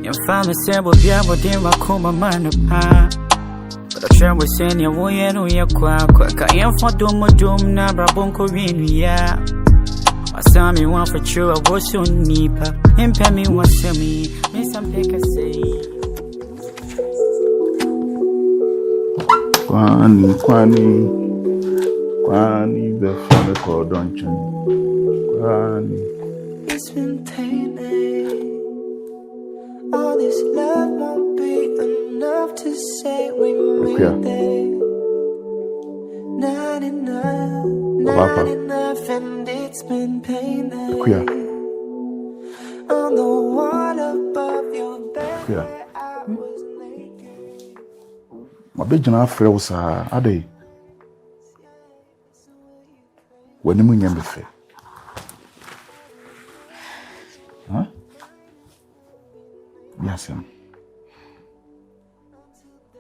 Yɛmfa me sɛ bobia bɔden wakoma ma no paa. Ɔkyerɛ wo sɛnea woyɛ no yɛ kwakwa. Ka yɛmfa dom dom na abrabɔ nkɔwie nnua. Wasa me ho afakyerɛ a wɔ so nnipa. Mpɛ me wasɛm yi, mensɛm pɛ kɛsɛ yi. Kwani, kwani, kwani bɛfa me kɔ ɔdɔ nkyɛn. Kwani. It's been painting. All this love won't be enough to say we made Akua. it. Not enough, Ɔbaapa. not enough, and it's been painting. Akua. On the wall above your bed, Akua. where I was naked. Mabɛgyina afrɛ wo saa adɛn? W'anim nyɛ me fɛ. Huh? Bi asɛm.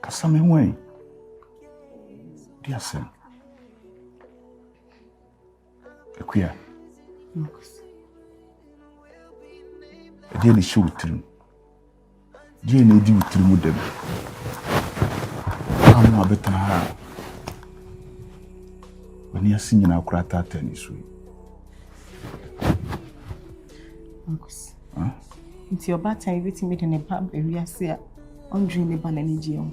Kasa me ho ɛ. Di asɛm. Akua. Ɛdeɛ na ɛhyɛ wo tirim? Deɛ na ɛdi wo tirim dɛm? A mo abɛtena ha a w'ani ase nyinaa koraa taataa ne so yi. Marcus. Nti ɔbaatan yi bɛtumi de ne ba aba wiase a ɔndwene ne ba n'anigyeɛ ho.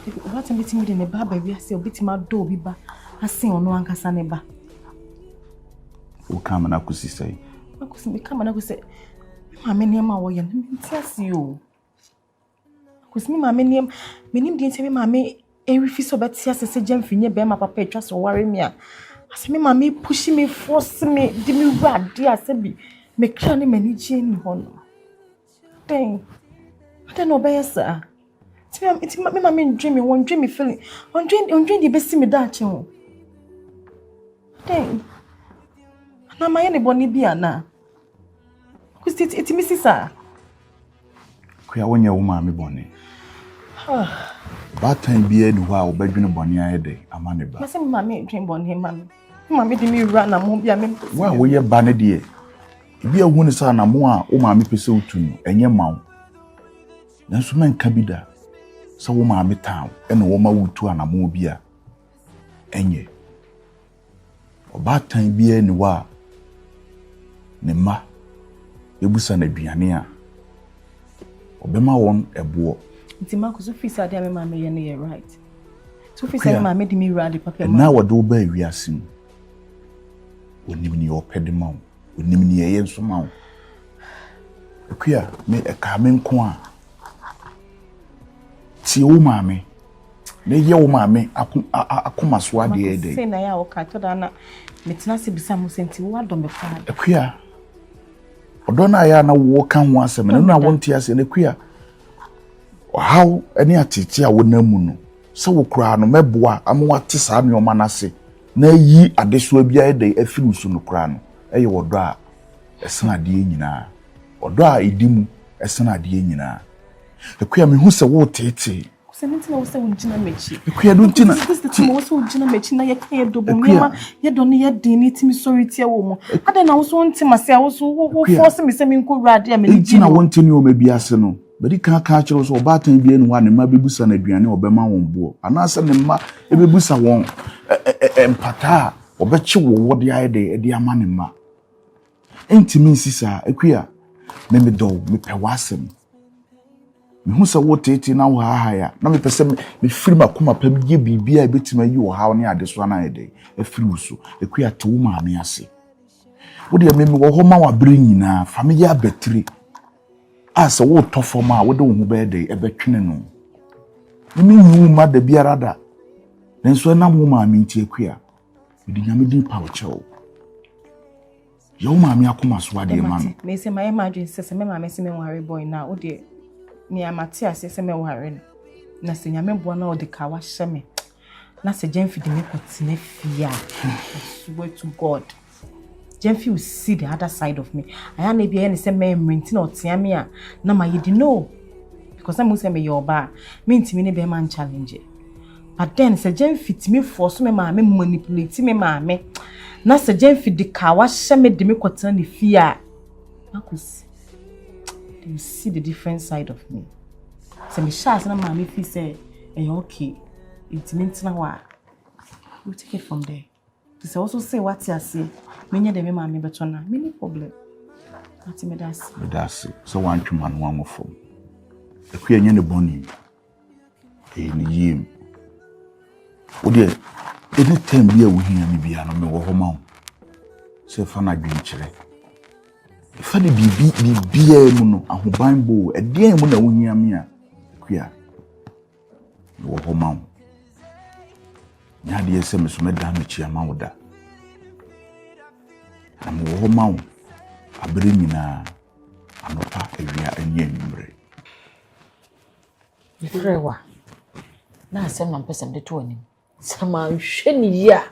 Ɔbaatan bɛtumi de ne ba aba wiase a ɔbɛtumi adɔ obi ba asen ɔno ankasa ne ba. Woka ama no akɔsi sɛn? Marcus, meka ama no akɔsi sɛ me maame nneɛma a wɔyɛ no mente ase o. Marcus, me maame nneɛma, menim deɛ nti me maame ɛrefi sɛ ɔbɛte ase sɛ Gyamfi nyɛ bɛrima papa atwa sɛ ɔware me a. Asɛ me maame pushi me, force me, de me wura adeɛ a sɛbi me kra ne m'anigyeɛ nni hɔ no. Dɛn? Adɛn na ɔbɛyɛ saa? Nti me maame ndwen me ho, ɔndwen me feeling, ɔndwen deɛ ɛbɛsi me daakye ho. Dɛn? Anaa mayɛ ne bɔne bi anaa? Kusi, ɛtumi si saa? Kua, wonyɛ wo maame bɔne. Ɔbaatan biara ni hɔ a ɔbɛdwene bɔne ayɛ dɛ ama ne ba. Masɛ me maame dwen bɔne ma me. Me maame de me wura anamo bi a me Wo a woyɛ ba no deɛ, ebi a wohu ne sɛ anamo a wo maame pɛ sɛ wotu no, ɛnyɛ ma wo. Nanso mɛnka bi da sɛ wo maame tan wo ɛna wɔma wotu anamo bi a ɛnyɛ. Ɔbaatan biara ni hɔ a ne mma bɛbusa no aduane a ɔbɛma wɔn ɛboɔ. Nti Marcus, wofi sɛ adeɛ a me maame yɛ no yɛ right? Nti wofi sɛ me maame de me wura ade papa mu? Ɛna wɔde wo baa wiase mu, onim nea ɔpɛ de ma wo, onim nea ɛyɛ nso ma wo. Akua, me ɛkaa me nko a, tie wo maame na yɛ wo maame akoma so adeɛ dɛ. Sɛ na yɛ a wɔka ɛtɔ da na metena ase bisa mo sɛ nti woadɔ me paa. Akua, ɔdɔ no a yɛ a na wɔka ho asɛm no na wonte aseɛ no. Akua, ɔhaw ne atete a wonam mu no, sɛ wo koraa no mɛboa ama wate saa nneɛma no ase na ayi adesoa bi ayɛ dɛ afiri wo so no koraa no, ɛyɛ ɔdɔ a ɛsene adeɛ nyinaa. Ɔdɔ a ɛdi mu ɛsene adeɛ nyinaa. Akua, mehu sɛ woteetee. Sɛ ne ntina wo sɛ wogyina m'akyi. Akua, do ntina. Sɛ wo sɛ wogyina m'akyi na yɛka yɛ dɔ bom nneɛma yɛdɔ no yɛ den ne timi sɔre tia wɔ mu. Adɛn na wo so wonte m'ase a wo so wo force me sɛ menkɔ wura adeɛ a m'ani gye Nti na wonte nneɛma bi ase no. Bɛdi kan aka akyerɛ wo sɛ ɔbaatan bi ani hɔ a ne mma bɛbusa no aduane a ɔbɛma wɔn boɔ, anaasɛ ne mma bɛbusa wɔn mpataa a ɔbɛkye wɔ wɔ de ayɛ dɛ de ama ne mma. Ɛntumi nsi saa. Akua, me medɔ wo, mepɛ w'asɛm. Mehu sɛ woteetee na wohaahae a, na mepɛ sɛ mefiri m'akoma pa mu yɛ biribi a ɛbɛtumi ayi ɔhaw ne adesoa no ayɛ dɛ afiri wo so. Akua, te wo maame ase. Wo deɛ me mewɔ hɔ ma wo abere nyinaa, fa me yɛ abatire a sɛ wotɔ fam a wode wo ho bɛyɛ dɛ ɛbɛtwene no. Me menyi wo mma da biara da, nanso ɛnam wo maame nti, Akua, mede Nyame din pa wo kyɛw. Yɛ wo maame akoma so adeɛ ma no. Me sɛ mayɛ m'adwene sɛ me maame sɛ menware boy na wo deɛ nea mate ase sɛ mɛware no, na sɛ Nyame boa na ɔde ka wahyɛ me na sɛ Gyamfi de me kɔtena fie a, I swear to God, Gyamfi will see the other side of me. Ayɛ na ebi ayɛ ne sɛ mɛmmerɛ nti na ɔtea me a na mayɛ di no, because na mehu sɛ meyɛ ɔbaa mentumi ne bɛrima nchallenge. But then sɛ Gyamfi tumi force me maame, manipulate me maame, na sɛ Gyamfi de ka wahyɛ me de me kɔtena ne fie a, Marcus, They will see the different side of me. Sɛ mehyɛ ase na maame fi sɛ ɛyɛ okay, nti mentena hɔ a, we'll take it from there. Nti sɛ wo so se wate aseɛ, menyɛ deɛ me maame bɛtɔ no a, menni problem. Ate meda ase. Meda ase sɛ woantwe m'ano anwɔ fam. Akua nyɛ ne bɔne. Ɛyɛ ne yie mu. Wo deɛ, anytime bi a wohia me biara no, mewɔ hɔ ma wo. Sɛ fa no adwenkyerɛ. Fa no biribi biribiara mu no, ahobanbɔ o, ɛdeɛn mu na wohia me a, Akua, mewɔ hɔ ma wo. Nyɛ adeɛ sɛ me so mɛdan m'akyi ama wo da. Na mewɔ hɔ ma wo abere nyinaa, anɔpa, awia ne anwummerɛ. Mefrɛ wo a, na asɛm na mpɛ sɛ mede to w'anim. Sɛ manhwɛ no yie a,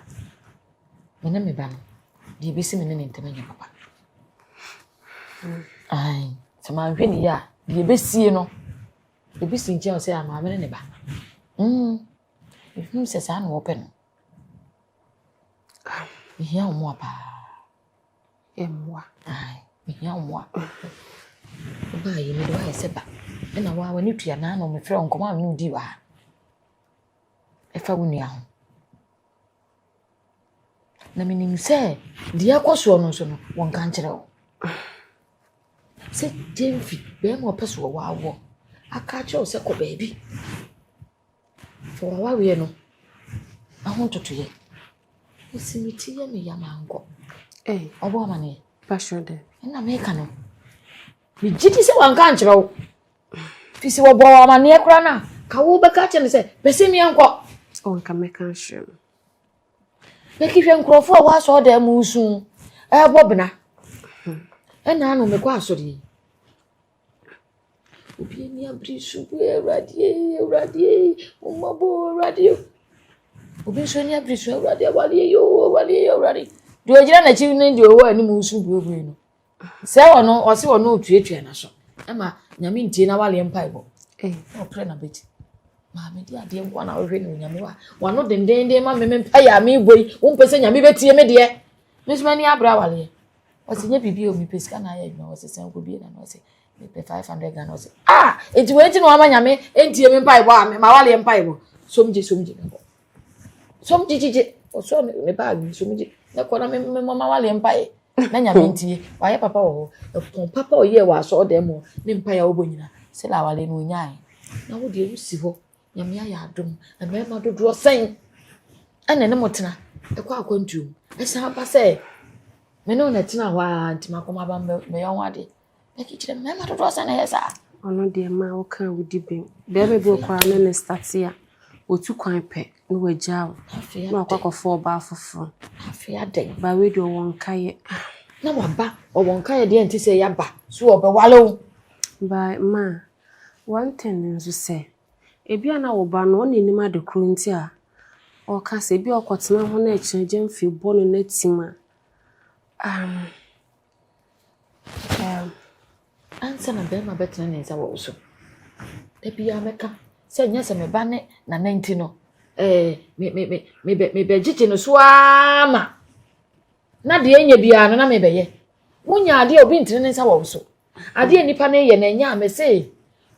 me ne me ba no, deɛ ɛbɛsi me ne ne ntam nyɛ papa. Ae, sɛ manhwɛ no yie a, deɛ ɛbɛsie no, ebi si nkyɛn sɛ a maame ne ne ba. Mehunu sɛ saa na wɔpɛ no. Mehia wo mmoa paa. Mmoa. Ae, mehia wo mmoa. Wobaa yi, mede woayɛ sɛ ba. Ɛna woa w'ani tua naa na mefrɛ wo nkɔmmɔ a me ne wo dii wɔ ha. Ɛfa wo nua ho. Na menim sɛ deɛ ɛkɔ soɔ no nso no, wɔnka nkyerɛ wo. Sɛ Gyamfi, bɛrima a ɔpɛ sɛ ɔwɔ awoɔ, aka akyerɛ wo sɛ kɔ baabi. Fa w'awareɛ no ho ntotoeɛ. Ɛsi me ti yɛ me ya mankɔ. Hey, Ɔbɔ amaneɛ. Pastor dɛ. Ɛna meka no. Megye di sɛ wanka nkyerɛ wo. Firi sɛ wɔbɔ wo amanneɛ koraa no a, ka wo bɛka kyerɛ no sɛ, pɛ sɛ meɛnkɔ. Oh, nka mɛka akyerɛ no. Bɛki hwɛ nkurɔfoɔ a wɔwɔ asɔredan mu su ɛrebɔ bena. Ɛna ano mekɔ asɔre yi. Obi ani abere su bu Awurade Awurade mmɔbɔ Awurade. Obi nso ani abere su Awurade awareɛ yi o awareɛ yi Awurade. Deɛ ɔgyina n'akyi ne deɛ ɔwɔ anim su buebue no. Sɛ ɔno ɔse ɔno otuatua n'aso ɛma Nyame ntie n'awareɛ mpaebɔ. Na ɔpere n'abati. Maame de adeɛ nko na ɔhwɛ ne Onyame wa. Wano dendenden ma me me mpaeɛ a mebɔ yi. Wompɛ sɛ Nyame bɛtie me deɛ. Me nso m'ani abere awareɛ. Ɔse nyɛ biribi o mepɛ sika na ayɛ adwuma. Ɔse sɛn kɔ bie na na ɔse mepɛ 500 Ghana. Ɔse ah enti wei nti na wama Nyame ntie me mpaebɔ a m'awareɛ mpaebɔ. Som gye som gye mekɔ. Som gye gye gye. Ɔsɔ ne baage mu som gye. Ne kɔ na me me m'awareɛ mpaeɛ. Na Nyame ntie. Wayɛ papa wɔ hɔ. Ɛpɔn papa ɔyɛɛ wɔ asɔredan mu ne mpaeɛ a ɔbɔ nyinaa. Sɛ la awareɛ no ɔnyae. Na wo deɛ wosi hɔ. Nyame ayɛ adom. Mmarima dodoɔ sɛn ɛna ne mo tena ɛkɔ akwantuo mu. Ɛsan aba sɛ me ne wo na ɛtena hɔ ara nti makɔ maba mɛyɛ ho adeɛ. Bɛki kyerɛ mmarima dodoɔ sɛn na ɛyɛ saa. Ɔno deɛ ma woka a wodi bem. Bɛrima bi wɔ koraa ne ne start a, wɔtu kwan pɛ na wagyaa wo. Na wakɔ akɔfa ɔbaa foforɔ. Afei adɛn. Ba wei deɛ ɔwɔ nkaeɛ. Na waba ɔwɔ nkaeɛ deɛ nte sɛ yɛaba so ɔbɛwale wo. Ba ma one thing nso sɛ ebi a na wo ba no ɔne nim ade koro nti a ɔka sɛ ebi a ɔkɔtena ho na ɛkyerɛ Gyamfi bɔ no n'atim a Ansa na bɛrima bɛtena ne nsa wɔ wo so. Da biara mɛka sɛ nyɛ sɛ me ba ne nana nti no me me me mebɛ mebɛgyegye no so ara ma na deɛ ɛnyɛ biara no na mebɛyɛ. Wonya adeɛ a obi ntene ne nsa wɔ wo so. Adeɛ a nipa no yɛ no ɛnyɛ a mese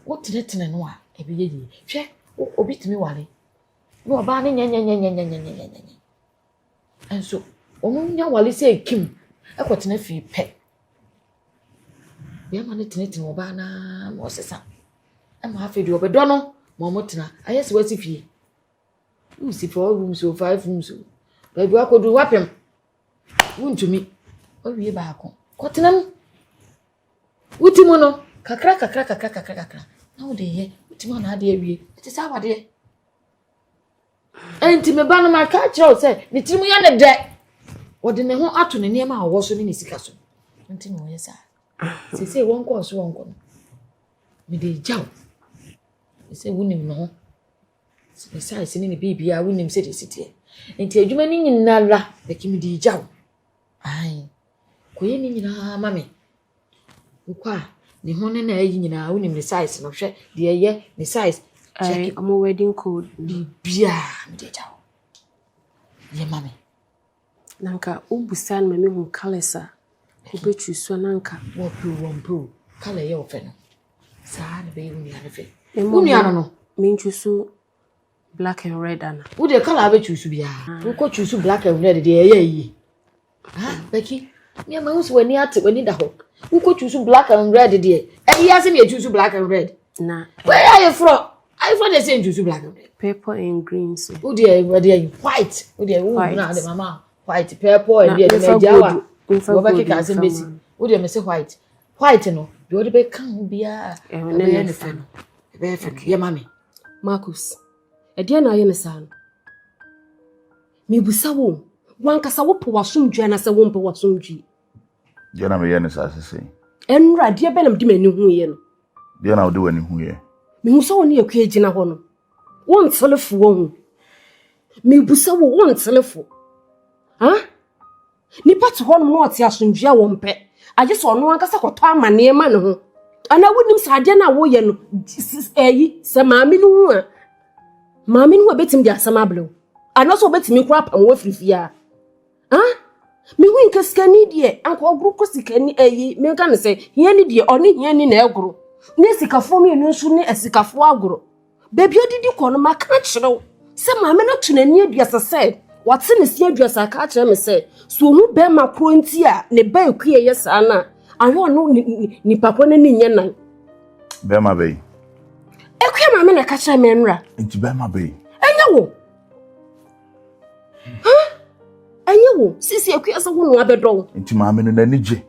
wotenetene no a ɛbɛyɛ yie. Hwɛ obi tumi ware na ɔbaa no nyɛnyɛnyɛnyɛnyɛnyɛnyɛ. Nso wɔn nya ware sɛ ekim ɛkɔtena fie pɛ. Bɛrima no tenetene ɔbaa no ara ma ɔsesa. Ɛma afei deɛ ɔbɛdɔ no ma ɔmo tena. Ayɛ sɛ wasi fie. Wosi 4 rooms o 5 rooms o. Baabi wakɔduru wapem. Wontumi. Wawie baako. Kɔtena mu. Woti mu no kakra kakra kakra kakra kakra na wode yɛ. Wotumi ana adeɛ awie. Ɛte sɛ awadeɛ. Enti me ba no maka akyerɛ wo sɛ ne tirim yɛ ne dɛ. Wɔde ne ho ato ne nneɛma a ɔwɔ so ne ne sika so. Nti na ɔyɛ saa. Seesei wɔnkɔɔ so wɔnkɔ no. Mede gya wo. Sɛ wonim ne ho. Ne size ne ne biribiara wonim sɛdeɛ ɛsi teɛ. Nti adwuma no nyinara bɛki mede gya wo. Ae. Kɔyɛ ne nyinaa ma me. Wokɔ a ne ho ne na ayi nyinaa wonim ne size no hwɛ deɛ ɛyɛ ne size. Ɛɛ ɔmo wedding code. Biribiara mede gya wo. Yɛ ma me. Na nka wobusa no ma mehu colours a wobɛtwi so na nka. Wɔpɛ o wɔmpɛ o colour ɛyɛ wo fɛ no. Saa na bɛyɛ wo nua no fɛ. Wo nua no no. Mentwi so black and red ana. Wo deɛ colour abɛtwi so biara. Wokɔ twi so black and red deɛ ɛyɛ yie. Ah, Becky, me ama wo sɛ w'ani ate w'ani da hɔ. Wokɔ twi so black and red deɛ ɛyɛ ase na yɛtwi so black and red. Na. Wei ayeforɔ ayeforɔ deɛ sɛ ntwi so black and red. Purple and green so. Wo deɛ deɛ white wo deɛ wo na de mama white purple and deɛ na agya wa. Wɔbɛkeka asɛm bɛsi. Wo deɛ mese white. White no deɛ ɔde bɛka ho biara ɛbɛyɛ ne fɛ no ɛbɛyɛ fɛ no yɛ ma me. Marcus, ɛdeɛn na ayɛ no saa no? Mebisa wo, w'ankasa wopɛ w'asomdwoe anaasɛ wompɛ w'asomdwoe? Deɛ na meyɛ no saa sesei. Ɛnora, deɛ bɛn na mede m'ani huiɛ no? Deɛ na wode w'ani huiɛ? Mehu sɛ wo ne Akua gyina hɔ no, wontelefo wɔ ho. Mebisa wo, wontelefo. Ha? Nipa te hɔnom na ɔte asomdwoe a wɔmpɛ. Agye sɛ ɔno ankasa kɔtɔ amanneɛ ma ne ho. Anaa wonim sɛ adeɛ no a woyɛ no, ɛyi, sɛ maame no hu a, maame no hu a bɛtumi de asɛm abrɛ wo. Anaasɛ ɔbɛtumi koraa apam wo afiri fie a. Ah, mehu nka sikani deɛ, anka ɔgoro kɔ sikani ɛyi, menka no sɛ, hiani deɛ, ɔne hiani na ɛgoro. Ne asikafoɔ mmienu nso ne asikafoɔ agoro. Baabi a odidi kɔ no, maka akyerɛ wo sɛ maame no ato n'ani aduasa sɛ wate ne se aduasa aka akyerɛ me sɛ sɛ ohu bɛrima korɔ nti a ne ba akua yɛ saa no a, ahwɛ ɔno nipa korɔ n'ani nyɛ nan. Bɛrima bɛyi. Akua maame na ɛka kyerɛ me nnora. Nti bɛrima bɛyi. Ɛnyɛ wo. Ha? Ɛnyɛ wo. Sisi akua sɛ wo noa bɛdɔ wo. Nti maame no n'ani gye.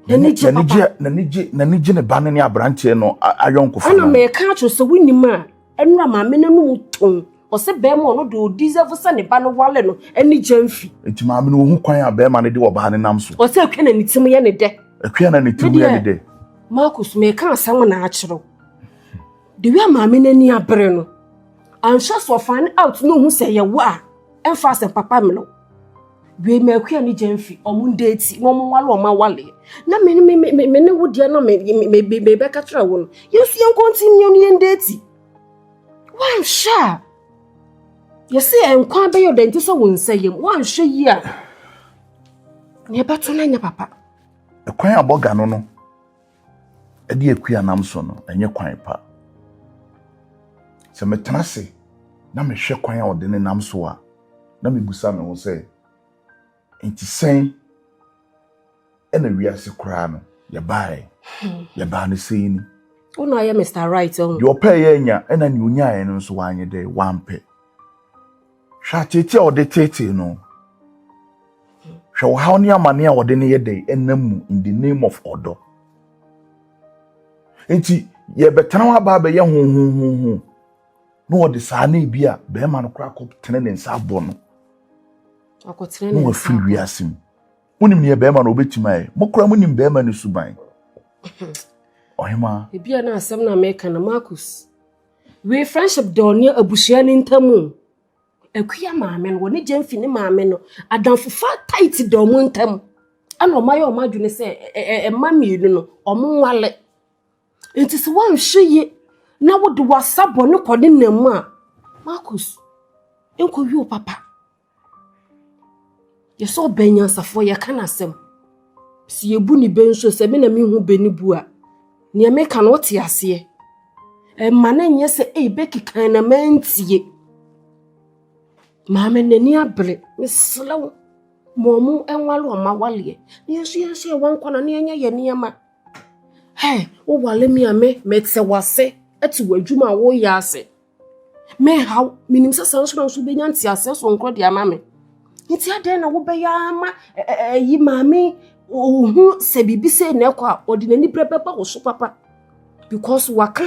N'ani gye papa. N'ani gye n'ani gye ne ba no ne aberanteɛ no ayɔnkofa no. Ɛna mɛka akyerɛ sɛ wonim a ɛnura maame no anum tɔn ɔsɛ bɛrima ɔno deɛ ɔdeserve sɛ ne ba no wale no ɛne gya mfi. Nti maame no ohu kwan a bɛrima no de ɔbaa no nam so. Ɔsɛ akua na ne tirim yɛ ne dɛ. Akua na ne tirim yɛ ne dɛ. Marcus mɛka asɛm na akyerɛw. The way a maame no ani abere no anhwɛ so ɔfan out na ohu sɛ yɛwɔ a ɛmfa asɛm papa mmerɛw. Wei ma akua ne gya mfi ɔmo ndeeti na ɔmo nwale ɔmo awaleɛ na me me me me ne wo deɛ na me me me me bɛka kyerɛ wo no yɛn nso yɛn kɔntinue no yɛn ndeeti wanhwɛ a yɛsɛ nkwa bɛyɛ ɔdɛ nti sɛ wo nsa yam wanhwɛ yi a nea ɛbɛto no nyɛ papa. Ɛkwan a bɔga no no ɛde akua nam so no ɛnyɛ kwan pa. Sɛ metena ase na mehwɛ kwan a ɔde ne nam so a na mibisa me ho sɛ, 'Enti sɛn na wiase koraa no yɛbae? Yɛbaa no sɛn ni? Wo na ɔyɛ Mr. Right ɔho. Deɛ ɔpɛɛ yɛ anya ɛna nea onyaeɛ no nso wanyɛ dɛ wampɛ. Hwɛ ateetee a ɔde teetee no. Hwɛ ɔhaw ne amane a ɔde no yɛ dɛ ɛnam mu in the name of ɔdɔ. Nti yɛbɛtena hɔ aba abɛyɛ hohohoho. na ɔde saa na ebi a bɛrima no koraa akɔtene ne nsa abɔ no na wafiri wiase mu wonim neɛ bɛrima no ɔbɛtumi ayɛ mo koraa monim bɛrima no suban ɔhema ebi a na asɛm na meka no Marcus wei friendship dɔ ne abusua no ntam o akua maame no wɔne gyamfi ne maame no adamfofa tight dɔ ɔmo ntam ɛna ɔmo ayɛ ɔmo adwene sɛ ɛma mmienu no ɔmo nwale Enti sɛ woanhwɛ yie na wode w'asa bɔne kɔ ne nam mu a, Marcus, nkɔwie wo papa. Yɛsɛ ɔbɛn nyansafoɔ, yɛka n'asɛm. Sɛ yɛbu ne bɛ nso, sɛ me na mehu bɛ no bu a, nea meka no wote aseɛ. Ɛmma no nyɛ sɛ ei bɛkekan na mantie. Maame n'ani abere, mesrɛ wo, ma ɔmo nwale ɔmo awaleɛ. Na yɛn nso yɛn nso yɛwɔ nkwa na yɛnyɛ yɛn nneɛma. Hey, wowale me a me mete w'ase te w'adwuma a woyɛ ase. Menhaw, menim sɛ saa nso na nso wobɛnya nteaseɛ soronko de ama me. Nti adɛn na wobɛyɛ ama ɛyi maame ohu sɛ biribi sei na ɛkɔ a ɔde n'ani berɛ bɛba wo so papa because waka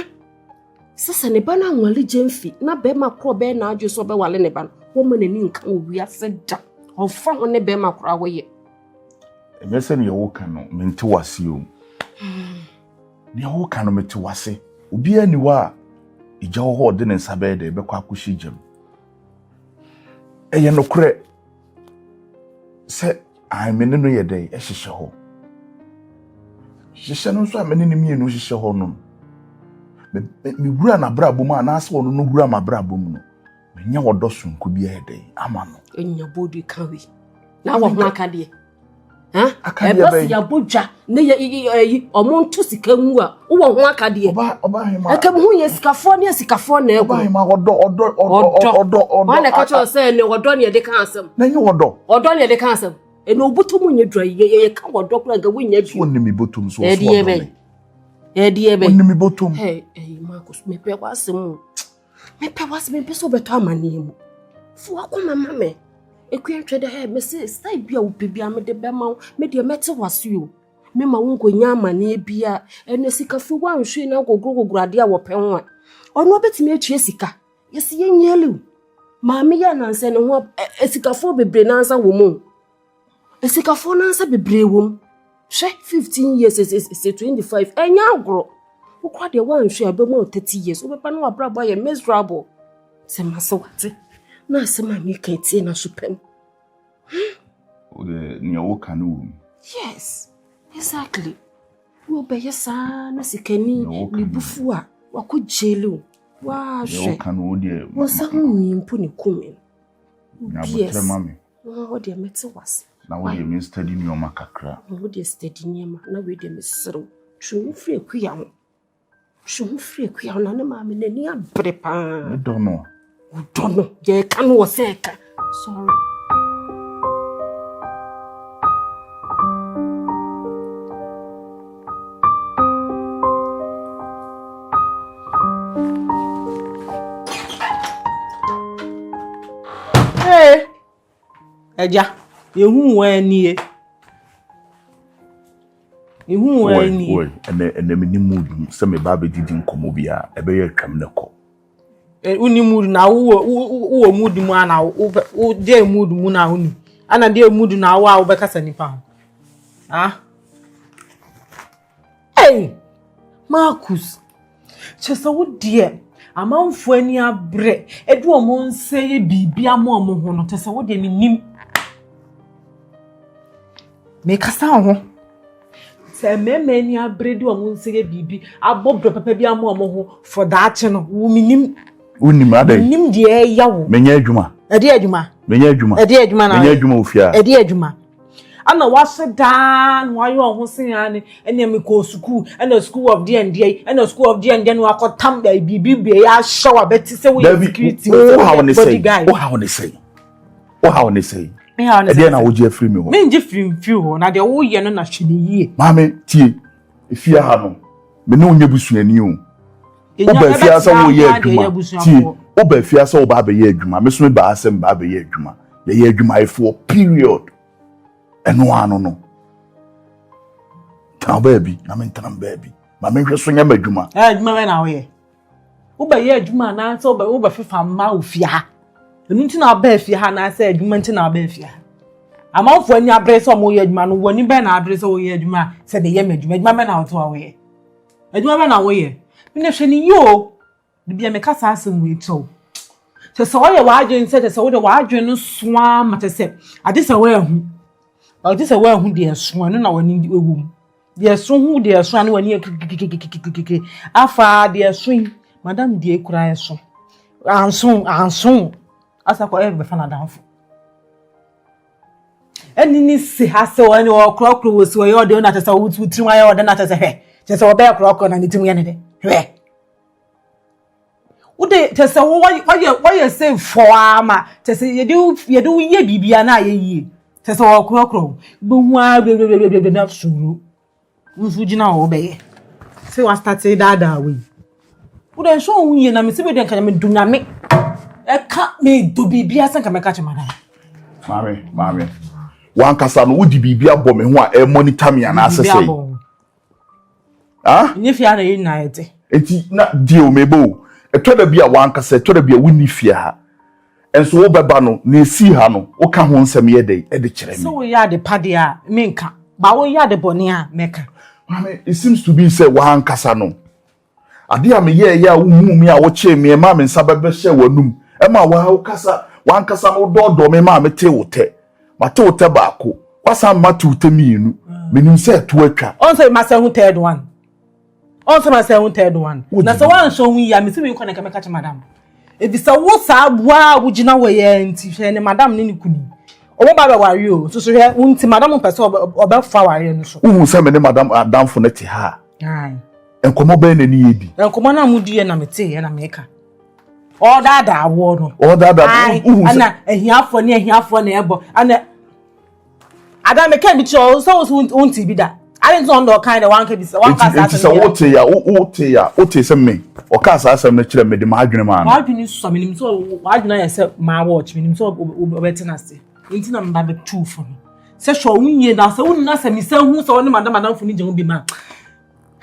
sɛ sɛ ne ba no anwale gyamfi na bɛrima korɔ bɛyɛ n'adwene sɛ ɔbɛwale ne ba no wɔma n'ani nka wɔ wiase da ɔmfa ho ne bɛrima koraa wɔyɛ. Ɛnyɛ sɛ nea woka no mente w'ase o. Nea woka no mete w'ase. Obiara nni hɔ a egya wɔ hɔ a ɔde ne nsa bɛyɛ dɛ bɛkɔ akɔhyɛ gya mu. Ɛyɛ nokorɛ sɛ ae me ne no yɛ dɛ hyehyɛ hɔ. Hyehyɛ no nso a me ne no mmienu hyehyɛ hɔ no, mewura n'abrabɔ mu anaasɛ ɔno no wura m'abrabɔ mu no, Menya ɔdɔ soronko bi ayɛ dɛn ama no. Enya bodu ka wi. Na wɔ ho akadeɛ. Ɛba sɛ yɛabɔ dwa ne yɛ ɔmo nto sika ngu a wowɔ ho akadeɛ. Ɛka mu ho yɛ sikafoɔ ne asikafoɔ na ɛkɔ. Ɔdɔ ɔdɔ ɔdɔ ɔdɔ ɔdɔ. Wɔn na ɛka kyerɛ sɛ ɛnɛ ɔdɔ ne yɛde ka asɛm. Na nyɛ ɔdɔ. Ɔdɔ ne yɛde ka asɛm. Ɛnɛ obotom nyɛ dura yɛ yɛ ka ɔdɔ kora nka wonya bi. So ɔne mi botom so ɔso ɔdɔ me. Ɛdeɛ bɛ. Ɔne mi botom. Ɛɛ ɛyi Marcus mepɛ w'asɛm o. Mepɛ w'asɛm mepɛ sɛ wobɛtɔ amaneɛ mu. Fo akoma ma me. Akua ntwɛ dɛ hɛ mese style bi a wopɛ bi a mede bɛma wo. Me deɛ mɛte w'ase o. Mema wo nkɔnya amaneɛ bia. Ɛnɛ sikafo woanhwɛ na agogorogogoro adeɛ a wɔpɛ ho a. Ɔno ɔbɛtumi atua sika. Yɛsi yɛnyɛ lew. Maame yɛ anansɛ ne ho asikafoɔ bebree nansa wɔ mu. Asikafoɔ nansa bebree wɔ mu. Hwɛ 15 years sɛ 25 ɛnyɛ agorɔ. Wokora deɛ woanhwɛ a ɛbɛma wo 30 years. Wobɛba na wabrabɔ ayɛ miserable. Sɛ mase wate. Na asɛm a meka tie na so pɛm. Wode nea woka no wɔ mu. Yes, exactly. Wobɛyɛ saa na sikani ne bufu a wakɔ jail o. Wahwɛ. Woka no wo deɛ. Wo nsa ho nwi mpo ne kum no. Nyabotrɛ ma me. Wo deɛ mɛte wase. Na wo deɛ me study nneɛma kakra. Wo deɛ study nneɛma na wei deɛ meserew. Twe ho firi akuya ho. Twe ho firi akuya ho na ne maame n'ani abere paa. Ne dɔ no. Wodɔ no. Yɛka no wɔ sɛ ɛka. Sorry. Hey, Ẹja, yehu wɔn anie. Yehu wɔn anie. Oi, ɛnɛ ɛnɛ mi ni mood sɛ me ba abɛdidi nkɔmɔ bi a ɛbɛyɛ atwam ne kɔ. Wonni mood na wowɔ wowɔ mood mu ana wo wo deɛ mood mu na wonni ana deɛ mood na wo a wobɛkasa nipa ho. Ah. Hey, Marcus. Kyerɛ sɛ wo deɛ amanfoɔ ani abrɛ ɛde wɔn nsa yɛ biribi ama wɔn ho no kyerɛ sɛ wo deɛ menim. Mekasa wo ho. Sɛ mmarima ani abere de wɔn nsa yɛ biribi abɔ brɛ papa bi ama wɔn ho for daakye no wo menim. Wonim adɛn? Menim deɛ ɛya wo. Menyɛ adwuma. Ɛde adwuma. Menyɛ adwuma. Ɛde adwuma na. Menyɛ adwuma wɔ fie a. Ɛde adwuma. Ana wahyɛ daa na wayɛ ɔho se ya ne ɛna mekɔ sukuu ɛna school of deɛ ndeɛ ɛna school of deɛ ndeɛ na wakɔtam biribi bie yɛ ahyɛ wa bɛte sɛ woyɛ security bodyguard. Wohaw ne sɛn? Wohaw ne sɛn? Ɛdeɛ na wogye afiri mi hɔ? Mengye firi mfiri hɔ na deɛ woyɛ no na hwɛ ne yie. Maame tie efie ha no me ne wo nyɛ busuani o. Woba efie ha sɛ woyɛ adwuma tie woba efie ha sɛ woba abɛyɛ adwuma me so me baa sɛ mba abɛyɛ adwuma yɛyɛ adwumayɛfoɔ period. Ɛno ano no tena baabi na mentena baabi ma menhwɛ so nyɛ m'adwuma. Adwuma bɛ na woyɛ wobɛyɛ adwuma anaasɛ wobɛfefa mma wo fie ha ɛno nti na wobɛɛ fie ha anaasɛ adwuma nti na wobɛɛ fie ha amanfoɔ ani abere sɛ ɔmo yɛ adwuma no w'ani bɛn na abere sɛ woyɛ adwuma sɛ de yɛ m'adwuma adwuma bɛn na wote a woyɛ adwuma bɛn na woyɛ mene hwɛ ne yie o bibia meka saa asɛm wei kyɛw kyɛ sɛ ɔyɛ w'adwene sɛ kyɛ sɛ wode w'adwene no soa ma kyɛ sɛ ade sɛ woahu ade sɛ woahu deɛ ɛso ɛno na w'ani ɛwɔ mu deɛ ɛso ho deɛ ɛso a ne w'ani yɛ kikikikikikiki afa deɛ ɛso yi madam deɛ ekura ɛso anso anso asa kɔ ɛyɛ bɛfa n'adamfo ɛni ne si ha sɛ ɔne ɔkorɔkorɔ wɔ si ɔyɛ ɔde ɔna kyɛ sɛ ɔwotu tirim ayɛ ɔde na kyɛ sɛ hwɛ kyɛ sɛ ɔbɛyɛ korɔkorɔ na ne tirim yɛ ne de hwɛ wode kyɛ sɛ wɔyɛ wɔyɛ sɛ fɔɔ ama kyɛ sɛ yɛde yɛde yɛ biribiara na ayɛ yie kyɛ sɛ ɔkorɔkorɔ bɛhu ara bebree na soro nso gyina hɔ bɛyɛ sɛ wastate daadaa wei wode nso wo yie na mesi bɛdeɛ nka medo nyame ɛka medo biribiara sɛ nka mɛka kyɛ madam. Maame maame wankasa no wode biribi abɔ me ho a ɛmonitor me anaasɛ sɛ Ah? Nye fie ha na yɛn nyinaa yɛte. Eti na deɛ o mebe o. Ɛtɔ da bi a wankasa ɛtɔ da bi a wonni fie ha. Nso wobɛba no na esi ha no woka ho nsɛm yɛ dɛ ɛde kyerɛ me. Sɛ woyɛ ade pa deɛ a menka. Ba woyɛ ade bɔne a mɛka. Maame, it seems to be sɛ wankasa no. Ade a meyɛɛ yɛ a wohuu me a wokyee me ɛmaa me nsa bɛbɛhyɛ w'anum. Ɛma wa wokasa wankasa no wodɔɔdɔɔ me maa metee wo tɛ. Mate wo tɛ baako. Wasan ma te wo tɛ mmienu. Menim sɛ ɛto atwa. Ɔn sɛ masa hu third one. Ɔn sɛ masa hu third one. Na sɛ wanhwɛ ho yie a mesi wei kɔ na nka mɛka kyɛ madam. Ebisa wo saa boa a wogyina hɔ yɛ nti hwɛ ne madam ne ne kunu. Ɔmo ba bɛware o, nso so hwɛ, wo nti madam mpɛ sɛ ɔbɛfa awareɛ no so. Wohu sɛ me ne madam adamfo no te ha a, nkɔmmɔ bɛn na ne yɛdi? Nkɔmmɔ no a modiiɛ na meteeɛ na meka. Ɔdaadaa woɔ no. Ɔdaadaa, wohu sɛ. Ɛna ahiafoɔ ne ahiafoɔ na ɛbɔ. Ɛna ada meka bi kyerɛ wo sɛ wo so wonte bi da. Ade nti na ɔno deɛ ɔkae dɛ wanka bi sɛ wanka saa asɛm. Nti sɛ wote ya wote ya wote sɛ me ɔkaa saa asɛm no kyerɛ me de m'adwene maa no. W'adwene sua menim sɛ w'adwene ayɛ sɛ maa watch menim sɛ ɔbɛte n'ase nti na meba bɛtuu fo no sɛ hwɛ wo yie na sɛ wonni asɛm sɛ hu sɛ ɔne madam adamfo no gya wo bi ma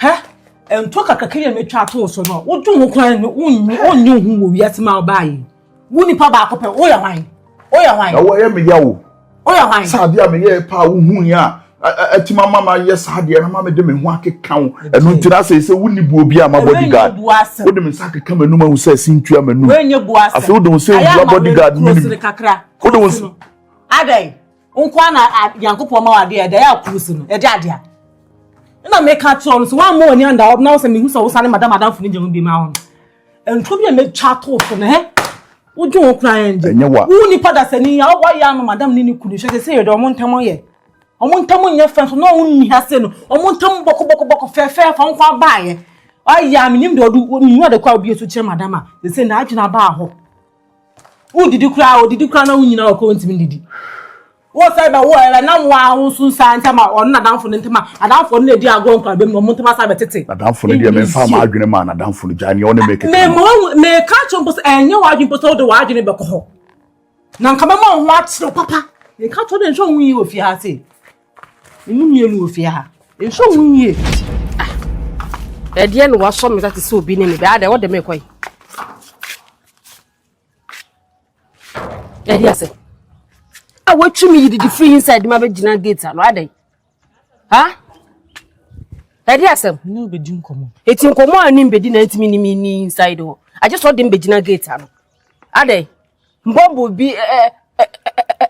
hɛ ɛntɔ kakraka yi a metwa ato wo so no wodwo ho kwan no wonnye wonnye wo ho wɔ wiase ma ɔbaa yi wo nipa baako pɛ woyɛ hwan woyɛ hwan. Na wɔyɛ me ya o. Woyɛ hwan. Sɛ adeɛ a meyɛɛ paa wohu yi a atumi ama ma yɛ saa deɛ na ma mede me ho akeka wo ɛno nti na sɛ sɛ wonni buo bi a ma bodyguard wode me nsa akeka m'anum ahu sɛ ɛsi ntua m'anum afei wode wo sɛ wura bodyguard menim wode wo sɛ adɛn nkoa na nyankopɔn ma wadeɛ ɛda yɛ akurusi no ɛde adeɛ na meka kyerɛ no sɛ woammɔ w'ani anda hɔ na wo sɛ mehu sɛ wo sane madam adamfo no gya ho bi ma wo no ntoro bi a mɛtwa ato so no hɛ wodwo ho koraa yɛn gye wo nipa dasani a wɔyɛ ama madam ne ne kunu hwɛ sɛ sɛ yɛde ɔmo ntam yɛ ɔmo ntam nyɛ fɛ so na ɔmo nni ha se no ɔmo ntam bɔkɔ bɔkɔ bɔkɔ fɛfɛɛfɛ nko abaayɛ ɔyɛ a menim deɛ ɔde menim ade kɔ a obi so kyerɛ madam a sɛ sɛ n'adwene abaa hɔ wodidi koraa odidi koraa na wonyina ɔkɔ ntumi ndidi Wo sɛ bɛ wo ɛbɛ nam wo a wo nso nsa ntam a ɔno n'adamfo no ntam a adamfo no na edi agorɔ nkwadaa mu na ɔmo ntam asa bɛtete. N'adamfo no deɛ memfa m'adwene maa n'adamfo no gyae nea ɔne me keka no. Meka kyerɛ mpo sɛ ɛnyɛ w'adwene mpo sɛ wode w'adwene bɛkɔ hɔ na nka mɛma wo ho akyerɛ papa. Meka kyerɛ dɛ nhwɛ wo ho yie wɔ fie ha sei. Me mu mmienu wɔ fie ha. Nhwɛ wo ho yie. Ah, ɛdeɛ na wasɔ me nsa te sɛ obi ne me bɛ adɛ wode me kɔ yi. Ɛde ase. A watwi me yididi firi inside ma bɛgyina gate ano adɛn? Ha? Ɛde asɛm. Ne wobɛdi nkɔmmɔ. Eti nkɔmmɔ a ne mbɛdi na ntumi ne me ni inside hɔ. Agye sɛ ɔde mbɛgyina gate ano. Adɛn? Mbɔmbo bi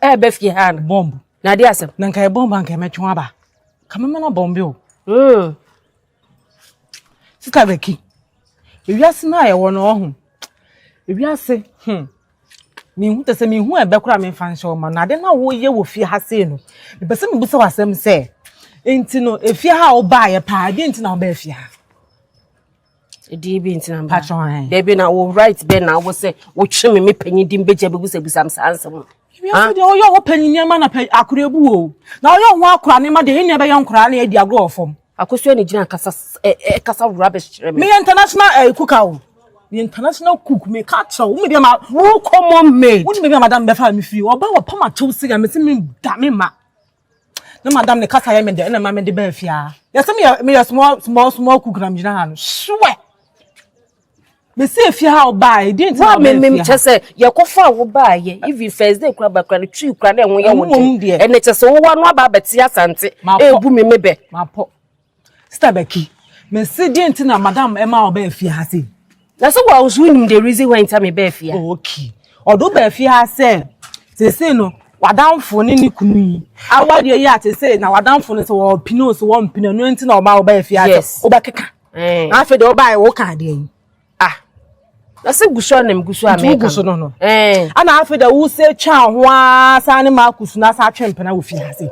ɛɛbɛ fie ha no. Bɔmbo. Na ɛde asɛm. Na nka yɛ bɔmbo anka mɛtwe aba. Ka mɛma no bɔmbe o. Sista Becky, ewiase no a yɛwɔ no ɔho. Ewiase, hmm. Mehu te sɛ mehu ɛbɛ koraa memfa nhyɛ wo ma no. Ade no a woyɛ wɔ fie ha sei no, mepɛ sɛ mebisa wo asɛm sɛ, nti no, efie ha a wobaeɛ paa, ɛdeɛn nti na wobaa fie ha? Ɛdeɛ bi nti na mba. Dabi na wo right bɛ na wo sɛ wotwe me me panyin di mbɛgya bɛbusabusam saa nsɛm no. Wiase deɛ ɔyɛ ɔwɔ panyin nneɛma na pɛ akora ebu o. Na ɔyɛ ɔho akora nneɛma deɛ yɛn nua bɛyɛ nkoraa na yɛdi agorɔ wɔ fam. Akosua ne gyina kasa ɛ kasa rubbish kyerɛ me. Meyɛ international eh, cook o. Meyɛ international cook me ka kyerɛ wo. Wo ma wo common maid. Wo ne me madam bɛfa me fie. Ɔba wɔ pam akyɛw sika me se me da me ma. Na madam ne kasa yɛ me dɛ ɛna ma me de baa fie a. Yɛsɛ meyɛ meyɛ small small small cook na me gyina ha no. Swear. Mesi efie ha ɔbaa edi nti na ɔbaa efie ha. Kyɛ sɛ yɛkɔfa a wobaayɛ even first day kura ba kura no twi kura na ɛho yɛ wo den ɛnɛ kyɛ sɛ wowɔ ano aba abɛte asante ebu mi me bɛ. Mapɔ Sister Becky mesi di nti na madam ɛma ɔbaa efie ha sei. Na sɛ wɔn nso nim the reason why nti me baa efie ha. Okay ɔdo baa efie ha sɛ sese no wadamfo ne ne kunu yi awadeɛ yi a sese na wadamfo no sɛ wɔpene o sɛ wɔmpene no nti na ɔma ɔbaa efie ha sɛ wobɛkeka. Eh. Na afei deɛ ɔbaeɛ woka adeɛ yi. Ah. Na sɛ gu so a na megu so a meka. Nti wogu so no no. Eh. Ana afei deɛ wosɛ twa ho ara saa ne Marcus na asa atwe mpena wɔ fie ha se.